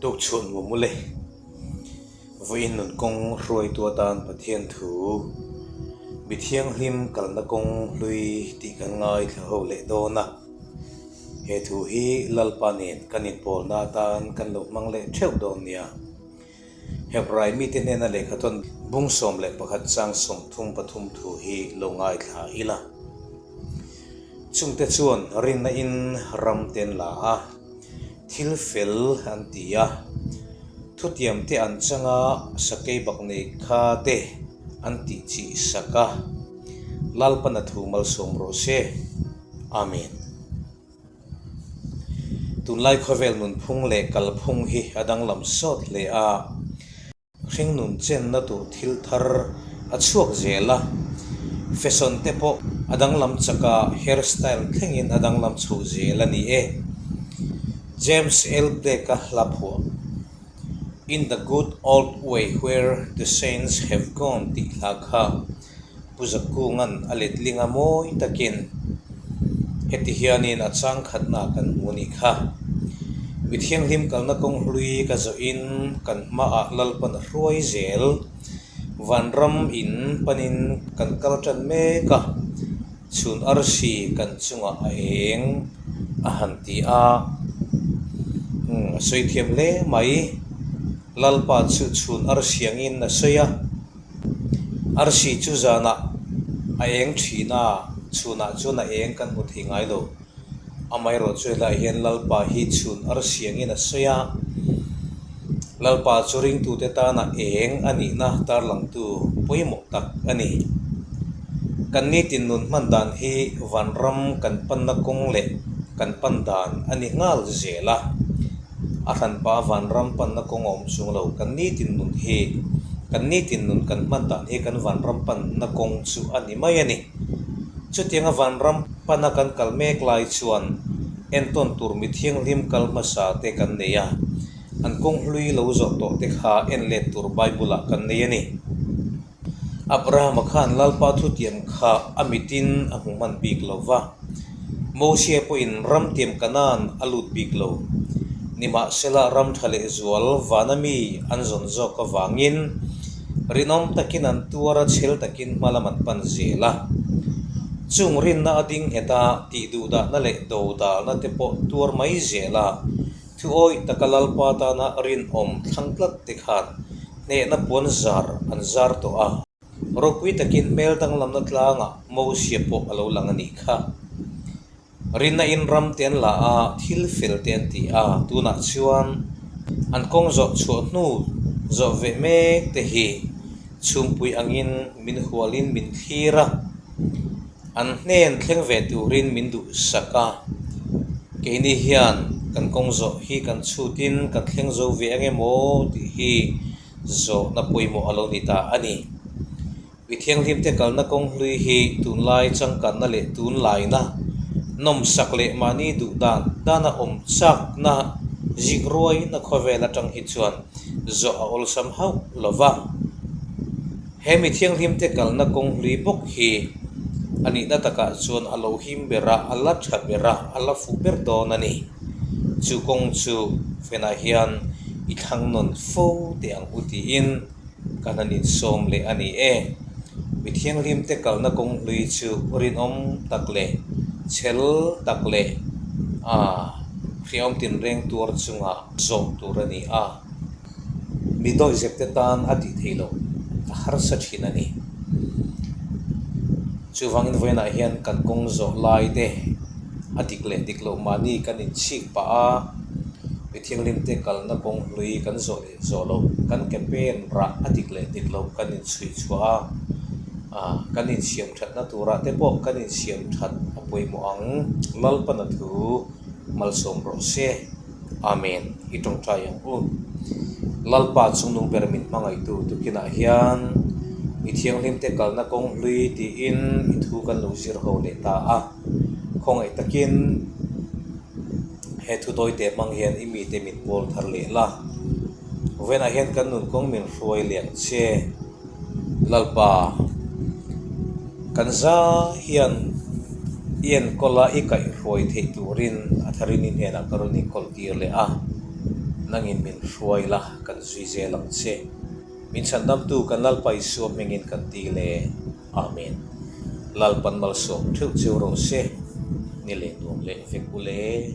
Tukchhuah nuam ule. Vawiin nun kawng hruaitu atan Pathian thu mi thianghlim kalna kawng hlui tih kan ngaithla ho leh dawn a. He thu hi Lalpa nen kan inpawlna atan kan lo hmang leh theuh dawn nia. Hebrai mite hnena lehkhathawn bung 11 chang 33 thu hi lo ngaithla ila. Chungte chuan rinna in ram te an la a, thil fel an ti a, thutiam te an chang a, sakei bak nei kha te an tih chih sak a. Lalpana thu malsawm rawh se. Amen. Tunlai khawvel nunphung leh kalphung hi a danglam sawt hle a. Hringnun chenna tur thil thar a chhuak zel a, fashion te pawh a danglam chak a, hair style thlengin a danglam chho zel a ni e. James L. Blake-a hla phuah In the Good Old Way Where the Saints Have Gone tih hla kha Pu Zakunga'n a letling a mawi takin heti hianin a chang khatna kan hmu a nih kha. Mi thianghlim kalna kawng hlui ka zawhin kan hmaah Lalpan a hruai zel. Vanram in panin kan kal tan mek a, chhun arsi kan chungah a eng a han ti a. A sawi thiam hle mai. Lalpa chu chhun arsi angin a sawi a. Arsi chu zanah a eng thin a, chhunah chuan a eng kan hmu thei ngai lo. Amaherawh chu helaiah hian Lalpa hi chhun arsi angin a sawi a, Lalpa chu ringtute tana eng a nihna tarlangtu pawimawh tak a ni. Kan nitin nun hman dan hi vanram kan panna kawng leh kan pan dan a ni nghal zel a. A hranpa vanram panna kawng a awm chung lo. Kan nitin nun hi, kan nitin nun kan hman dan hi kan vanram panna kawng chu a ni mai a ni. Chutianga vanram pana kan kal mek lai chuan entawn tur mi thianghlim kal hmasa te kan nei a, an kawng hlui lo zawh tawh te kha en let tur Bible-ah kan nei a ni. Abrahama khan Lalpa thutiam kha a mitin a hmu hman bik lo va, Mosia pawhin ramtiam Kanaan a lut bik lo. Nimahsela ram tha leh zual vana mi an zawn zawk avangin rinawm takin an tuar a chhel takin hma lam an pan zel a. Chung rinna a ding nghet a, tih duhdahna leh dodalna te pawh tuar mai zel a. Thu awih taka Lalpa tana rinawm thlang tlat te khan hnehna puan zar an zar tawh a. Ropui takin hmel danglamna tlangah Mosia pawh a lo lang a nih kha. Rinna in ram te an la a, thil fel te an ti a, tunah chuan an kawng zawh chhuah hnu zawh ve mek te hi chhungpui angin min hualin min thlir a. An hnen thleng ve turin min duhsak a, keini hian kan kawng zawh hi kan chhutin kan thleng zo ve ang emaw tih hi zawhna pawimawh a lo ni ta a ni. Mi thianghlimte kalna kawng hlui hi tunlai changkanna leh tunlaina nawmsak leh mahni duh dan dana awm chakna zik ruaina khawvel atang hi chuan zawh a awlsam hauh lo va. He mi thianghlimte kalna kawng hlui bawk hi a nihna takah chuan a lo him ber a, a la tha ber a, a la fuh ber dawn a ni. Chu kawng chu fenah hian i thlang nawn fo teh ang u tiin kan han insawm leh a ni e. Mi thianghlimte kalna kawng hlui chu rinawm tak leh chhel tak leh a hriawm tinreng tuar chunga zawh tur a ni a. Mi dawihzep te tan a tih theih loh a harsa thin a ni. Chuvangin vawiinah hian kan kawng zawh lai te a dik leh dik loh mahni kan inchhik pah a, mi thianghlim te kalna kawng hlui kan zawh leh zawh loh, kan ke pen rah a dik leh dik loh kan inchhuih chhuah a, ah kan insiam thatna turah te pawh kan insiam that a pawimawh ang. Lalpana thu malsawm rawh se. Amen. I tawngtai ang u. Lalpa chungnung ber min hmangaihtu tukinah hian mi thianghlimte kalna kawng hlui tiin i thu kan lo zir ho leh ta a. Khawngaih takin he thu tawite hmang hian i mite min pawl thar leh la. Vawiinah hian kan nun kawng min hruai leh ang che. Lalpa, kan za hian i enkawl a, i kaihhruai theih turin a tharini hnenah ka rawn inkawl tir leh a. Nangin min hruai la, kan zui zel ang che. Min chhandamtu kan Lalpa Isua hmingin kan ti le. Amen. Lalpan malsawm theuh cheu rawh se. Ni leh nuam leh vek u le.